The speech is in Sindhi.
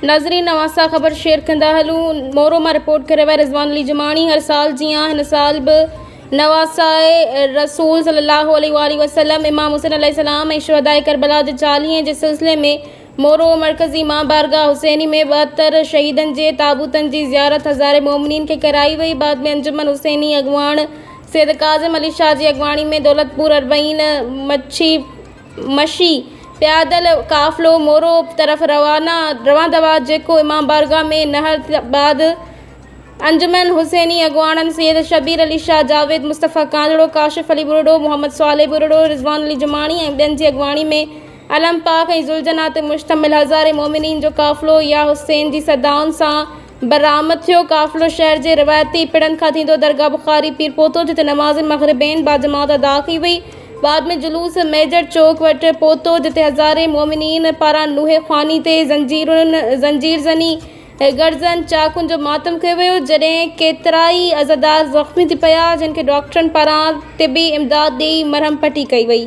ناظرين اوهان سان خبر شيئر ڪندا هلون مورو مان رپورٽ ڪري رهيو آهي رضوان علي جماڻي هر سال جيان هن سال به نواساء رسول صلي الله عليه واٰله وسلم امام حسين عليه السلام ۽ شهداء ڪربلا جي چاليهين جي سلسلي ۾ مورو مرڪزي امام بارگاهه حسيني ۾ 72 شهيدن جي تابوتن جي زيارت هزارين مومنين کي ڪرائي وئي بعد ۾ انجمن حسيني اڳواڻ سيد ڪاظم علي شاهه جي اڳواڻي ۾ دولتپور اربعين مڇي مشي پيادل قافلو مورو طرف روانا روان دوان جيڪو امام بارگاهه ۾ نهر بعد انجمن حسيني اڳواڻن سيد شبير علي شاهه، جاويد مصطفيٰ ڪانڌڙو، ڪاشف علي ٻرڙو، محمد صالح ٻرڙو، رضوان علي جماڻي ۽ ٻين جي اڳواڻي ۾ علم پاڪ ۽ ذوالجناح تي مشتمل هزارين مومنين جو قافلو يا حسين جي صدائن سان برآمد ٿيو. قافلو شهر جي روايتي پڙن کان ٿيندو درگاهه بخاري پير پهتو جتي نماز مغربين باجماعت ادا ڪئي وئي. بعد ۾ جلوس ميجر چوڪ وٽ پهتو جتي هزارين مومنين پاران نوحي خواني تي زنجيرن زنجير زني گرزن چاقن جو ماتم ڪيو ويو جڏهن ڪيترائي عزادار زخمي ٿي پيا جن کي ڊاڪٽرن پاران طبي امداد ڏئي مرهم پٽي ڪئي وئي.